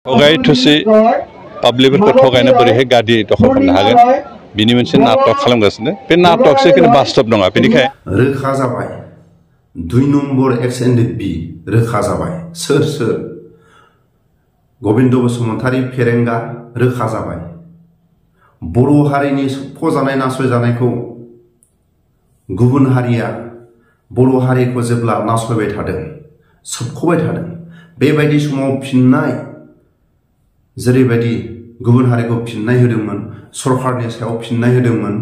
थगाय थुसि पाब्लिकफोरखौ थगायनो बोरैहाय गादि दखल खालामनो हागोन बिनि मोनसे नाटक खालामगासिनो बे नाटकसो खिन्थु बास्तब नङा बेनिखायनो रोखा जाबाय 2 नम्बर Ndfb रोखा जाबाय सोर गबिन्द बसुमतारी फेरेंगा रोखा जाबाय बर' हारिनि सोबख'जानाय नासयजानायखौ गुबुन हारिया बर' हारिखौ जेब्ला नासयबाय थादों सोबख'बाय थादों बेबायदि समाव फिननाय जेरैबायदि गुबुन हारिखौ फिननाय होदोंमोन सरकारनि सायाव फिननाय होदोंमोन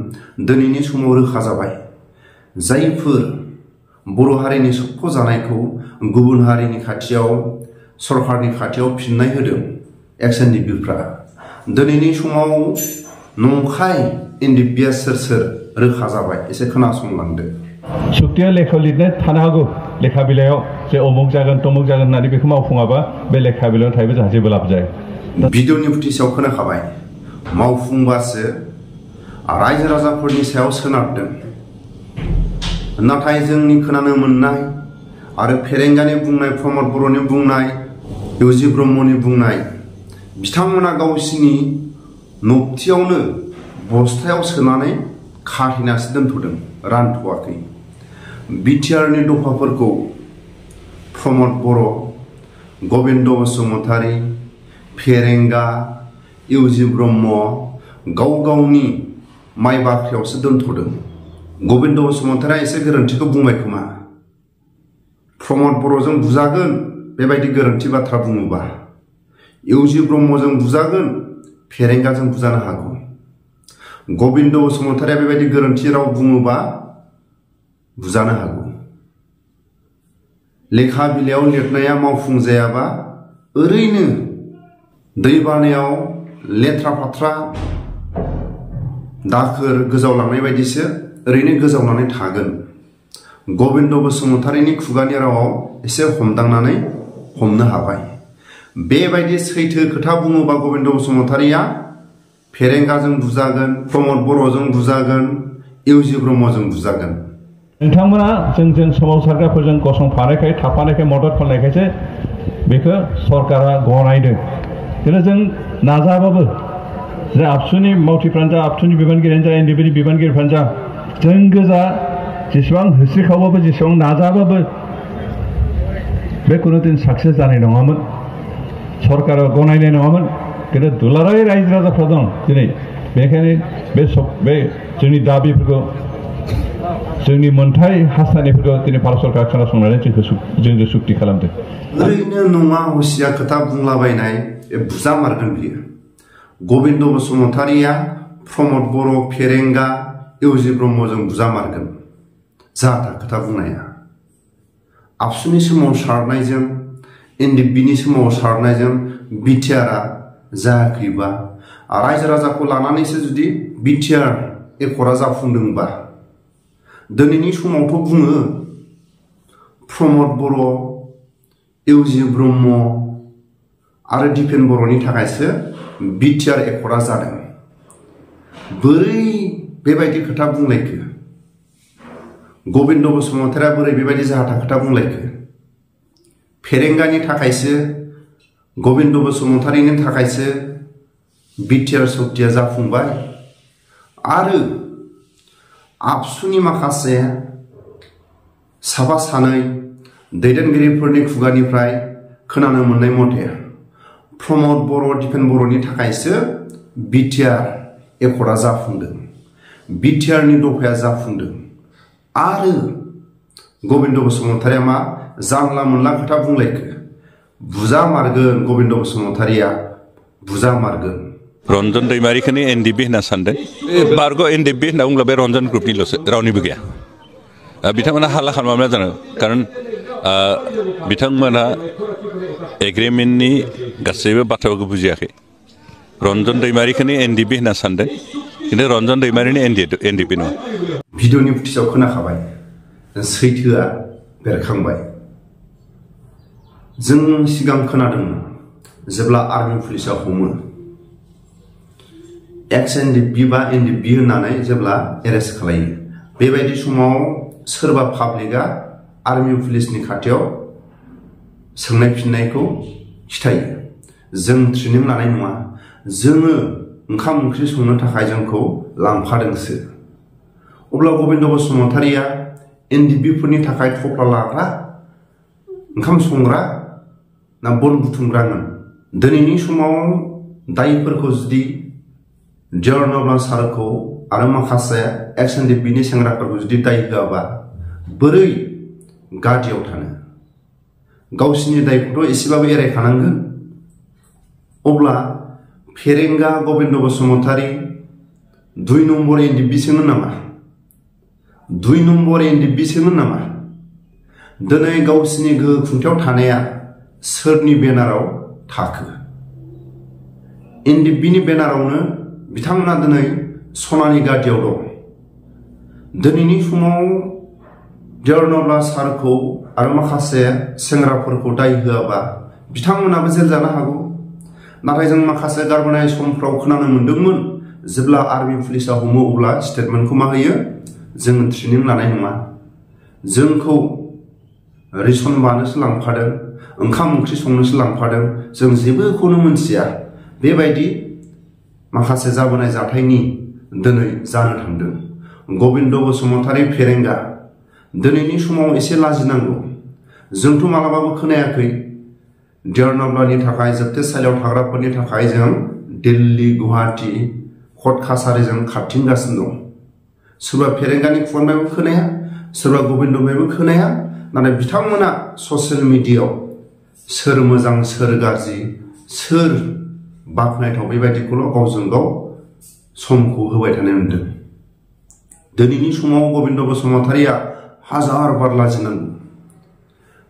दिनैनि समाव रोखा जाबाय जायफोर बर' हारिनि सोबख'जानायखौ गुबुन हारिनि खाथियाव सरकारनि खाथियाव फिननाय होदों Ndfbफ्रा दिनैनि समाव नंखाय Ndfbया सोर रोखा जाबाय एसे खोनासंलांदो सुक्तिया लेखा लिरनाय थानो हागौ लेखा बिलाइयाव जे अमुक जागोन तमुक जागोन होननानै बेखौ मावफुङाबा बे लेखा बिलाइयाव थायोबा जोंहा जेबो लाब जाया भिडिअनि फुटेजआव खोनाखाबाय मावफुंबासो रायजो राजाफोरनि सायाव सोनारदों नाथाय जोंनि खोनानो मोननाय आरो फेरेंगानि बुंनाय प्रमद बर'नि बुंनाय इउजि ब्रह्मनि बुंनाय बिथांमोना गावसिनि नबथियावनो बस्थायाव सोनानै खाथेनासो दोनथ'दों रानथ'वाखै बिटिआरनि दफाफोरखौ प्रमद बर' गबिन्द बसुमतारी फेरेंगा इउजि ब्रह्म गावनि माइ बाख्रियावसो दोनथ'दों गबिन्द बसुमतारीया एसे गोरोन्थिखौ बुंबाय खोमा प्रमद बर'जों बुजागोन बेबायदि गोरोन्थि बाथ्रा बुङोबा इउजि ब्रह्मजों बुजागोन फेरेंगाजों बुजानो हागौ गबिन्द बसुमतारीया बेबायदि गोरोन्थि राव बुङोबा बुजानो हागौ लेखा बिलाइयाव लिरनाया मावफुंजायाबा ओरैनो दैबानायाव लेथ्रा फाथ्रा दाखोर गोजावलांनाय बायदिसो ओरैनो गोजावनानै थागोन गबिन्द बसुमतारीनि खुगानि रावाव एसे हमदांनानै हमनो हाबाय बेबायदि सैथो खोथा बुङोबा गबिन्द बसुमतारीया फेरेंगाजों बुजागोन प्रमद बर'जों बुजागोन इउजि ब्रह्मजों बुजागोन नोंथांमोना जों सोमावसारग्राफोरजों गसंफानायखाय थाफानायखाय मदद खालामनायखायसो बेखौ सरकारा गनायदों खिन्थु जों नाजाबाबो जे आबसुनि मावथिफ्रानो जा आबसुनि बिबानगिरियानो जा Ndfbनि बिबानगिरिफ्रानो जा जों गोजा जेसेबां होस्रिखावबाबो जेसेबां नाजाबाबो बे कुनु दिन साक्सेस जानाय नङामोन सरकारा गनायनाय नङामोन खिन्थु दुलाराय रायजो राजाफ्रा दं दिनै बेनिखायनो बे जोंनि दाबिफोरखौ जोंनि मोनथाय हास्थायनायफोरखौ दिनै भारत सरकारा खोनासंनानै जोंजों सुक्ति खालामदों ओरैनो नङा हसिया खोथा बुंलाबायनाय बुजा मारगोन बियो गबिन्द बसुमतारीया प्रमद बर' फेरेंगा इउजि ब्रह्मजों बुजा मारगोन जाथा खोथा बुंनाया आबसुनि सोमावसारनायजों Ndfbनि सोमावसारनायजों बिटिआरआ जायाखैबा रायजो राजाखौ लानानैसो जुदि बिटिआर एकरा जाफुंदोंबा दिनैनि समावथ' बुङो प्रमद बर' इउजि ब्रह्म आरो दिपेन बर'नि थाखायसो बिटिआर एकरा जादों बोरै बेबायदि खोथा बुंलायखो गबिन्द बसुमतारीया बोरै बेबायदि जाहाथा खोथा बुंलायखो फेरेंगानि थाखायसो गबिन्द बसुमतारीनि थाखायसो बिटिआर सक्तिया जाफुंबाय आरो आबसुनि माखासे साफा सानै दैदेनगिरिफोरनि खुगानिफ्राय खोनानो मोननाय मथे प्रमद बर' दिपेन बर'नि थाखायसो बिटिआर एकरा जाफुंदों बिटिआरनि दफाया जाफुंदों आरो गबिन्द बसुमतारीया मा जानला मोनला खोथा बुंलायखो बुजा मारगोन गबिन्द बसुमतारीया बुजा मारगोन रन्जन दैमारिखौनो Ndfb होनना सानदों बारग' Ndfb होनना बुंब्ला बे रन्जन ग्रुपनिल'सो रावनिबो गैया बिथांमोना हाला खालामना जानो खारन बिथांमोना एग्रिमेन्टनि गासैबो बाथ्राखौ बुजियाखै रन्जन दैमारिखौनो Ndfb होनना सानदों खिन्थु रन्जन दैमारिनि Ndfb नङा भिडिअनि फुटेजआव खोनाखाबाय सैथोआ बेरखांबाय जों सिगां खोनादोंमोन जेब्ला आर्मी पुलिसा हमो Ndfb बा Ndfb होननानै जेब्ला एरेस्ट खालायो बेबायदि समाव सोरबा पाब्लिकआ आर्मी पुलिसनि खाथियाव सोंनाय फिननायखौ खिथायो जों ट्रेनिं लानाय नङा जोङो ओंखाम ओंख्रि संनो थाखाय जोंखौ लांफादोंसो अब्ला गबिन्द बसुमतारिया एनडिबिफोरनि थाखाय थफ्ला लाग्रा ओंखाम संग्रा ना बन बुथुमग्रामोन दिनैनि समाव दायफोरखौ जुदि जर्नब्ला सारखौ आरो माखासे एक्स-एनडिबिनि सेंग्राफोरखौ जुदि दाय होआबा बोरै गादियाव थानो गावसिनि दायखौथ' एसेबाबो एरायखानांगोन अब्ला फेरेंगा गबिन्द बसुमतारि 2 नम्बर एनडिबिसोमोन नामा 2 नम्बर एनडिबिसोमोन नामा दिनै गावसिनि गोहो खुंथायाव थानाया सोरनि बेनाराव थाखो एनडिबिनि बेनारावनो बिथांमोना दिनै सनानि गादियाव दं दिनैनि समाव जर्नब्ला सारखौ आरो माखासे सेंग्राफोरखौ दाय होआबा बिथांमोनाबो जेल जानो हागौ नाथाय जों माखासे गारबोनाय समफ्राव खोनानो मोन्दोंमोन जेब्ला आर्मी पुलिसा हमो अब्ला स्टेटमेन्टखौ मा होयो जों ट्रेनिं लानाय नङा जोंखौ रेसन बानोसो लांफादों ओंखाम ओंख्रि संनोसो लांफादों जों जेबोखौनो मोनथिया बेबायदि माखासे जाबोनाय जाथायनि दिनै जानो थांदों गबिन्द बसुमतारि फेरेंगा दिनैनि समाव एसे लाजिनांगौ जोंथ' मालाबाबो खोनायाखै जर्नब्लानि थाखाय जोबथेसालियाव थाग्राफोरनि थाखाय जों दिल्ली गुवाहाटी कर्ट कासारिजों खारथिंगासिनो दं सोरबा फेरेंगानि खुगानिफ्रायबो खोनाया सोरबा गबिन्दनिफ्रायबो खोनाया नाथाय बिथांमोना ससियेल मिडियायाव सोर मोजां सोर गाज्रि सोर बाख्नायथाव बेबायदिखौल' गावजों गाव समखौ होबाय थानाय नुदों दिनैनि समाव गबिन्द बसुमतारिया हाजार बार लाजिनांगौ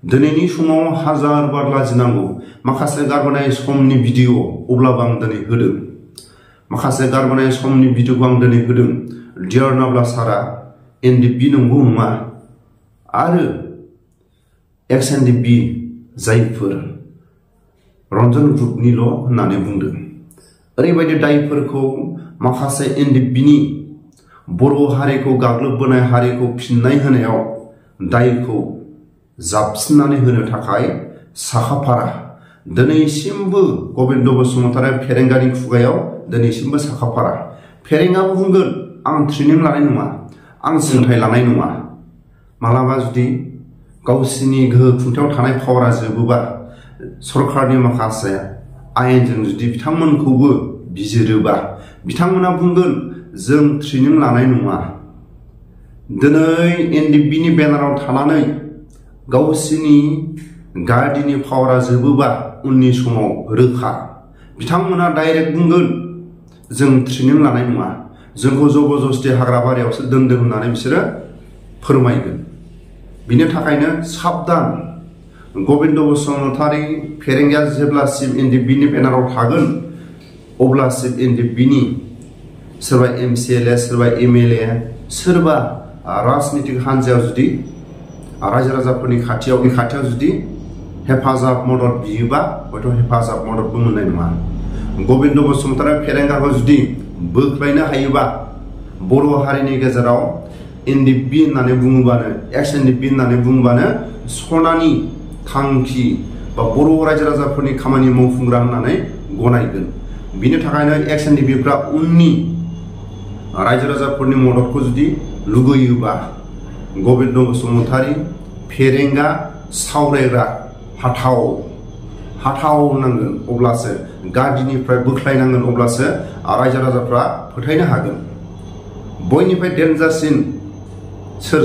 दिनैनि समाव हाजार बार लाजिनांगौ माखासे गारबोनाय समनि भिडिअ अब्लाबो आं दिनै होदों माखासे गारबोनाय समनि भिडिअखौ आं दिनै होदों जर्नब्ला सारा एनडिबि नंगौ नङा आरो एक्स-एनडिबि जायफोर रन्जन ग्रुपनिल' होननानै बुंदों ओरैबायदि दायफोरखौ माखासे एनडिबिनि बर' हारिखौ गाग्लोबबोनाय हारिखौ फिननाय होनायाव दायखौ जाबसिननानै होनो थाखाय साखाफारा दिनैसिमबो गबिन्द बसुमतारि फेरेंगानि खुगायाव दिनैसिमबो साखाफारा फेरेंगाबो बुंगोन आं ट्रेनिं लानाय नङा आं सोलोंथाइ लानाय नङा मालाबा जुदि गावसिनि गोहो खुंथायाव थानाय पावारा जोबोबा सरकारनि माखासे आयेनजों जुदि बिथांमोनखौबो बिजिरोबा बिथांमोना बुंगोन जों ट्रेनिं लानाय नङा दिनै एनडिबिनि बेनाराव थानानै गावसिनि गादिनि पावारा जोबोबा उननि समाव रोखा बिथांमोना डाइरेक्ट बुंगोन जों ट्रेनिं लानाय नङा जोंखौ जबरदस्ति हाग्रा बारियावसो दोनदों होननानै बिसोरो फोरमायगोन बिनि थाखायनो साबधान गबिन्द बसुमतारि फेरेंगाया जेब्लासिम एनडिबिनि बेनाराव थागोन अब्लासिम एनडिबिनि सोरबा एमसिएलए सोरबा एमएलए सोरबा राजनितिक हान्जायाव जुदि रायजो राजाफोरनि खाथियाव जुदि हेफाजाब मदद बियोबा हयथ' हेफाजाब मददबो मोननाय नङा गबिन्द बसुमतारि फेरेंगाखौ जुदि बोख्लायनो हायोबा बर' हारिनि गेजेराव एनडिबि होननानै बुङोबानो एक्स-एनडिबि होननानै बुङोबानो सनानि थांखि बा बर' रायजो राजाफोरनि खामानि मावफुंग्रा होननानै गनायगोन बिनि थाखायनो एक्स-एनडिबिफ्रा उननि रायजो राजाफोरनि मददखौ जुदि लुगैयोबा गबिन्द बसुमतारि फेरेंगा सावरायग्रा हाथाव होनांगोन अब्लासो गादिनिफ्राय बोख्लायनांगोन अब्लासो रायजो राजाफ्रा फोथायनो हागोन बयनिफ्राय डेन्जारसिन सोर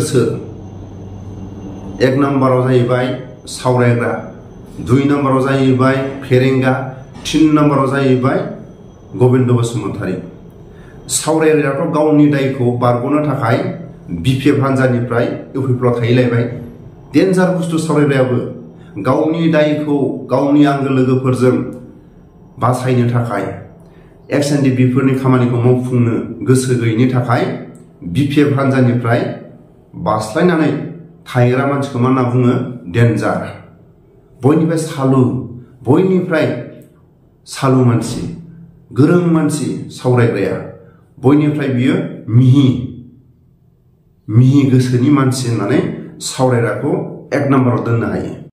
1 नम्बराव जाहैबाय सावरायग्रा 2 नम्बराव जाहैबाय फेरेंगा 3 नम्बराव जाहैबाय गबिन्द बसुमतारि सावरायग्रायाथ' गावनि दायखौ बारग'नो थाखाय बिपिएफ हान्जानिफ्राय इउपिएफआव थाहैलायबाय डेन्जार बुस्थु सावरायग्रायाबो गावनि दायखौ गावनि आंगो लोगोफोरजों बासायनो थाखाय एक्स-एनडिबिफोरनि खामानिखौ मावफुंनो गोसो गैयैनि थाखाय बिपिएफ हान्जानिफ्राय बास्लायनानै थाहैग्रा मानसिखौ मा होनना बुङो डेन्जार बयनिफ्राय सालु मानसि गोरों मानसि सावरायग्राया बयनिफ्राय बियो मिहि गोसोनि मानसि होननानै सावरायग्राखौ 1 नम्बराव दोननो हायो।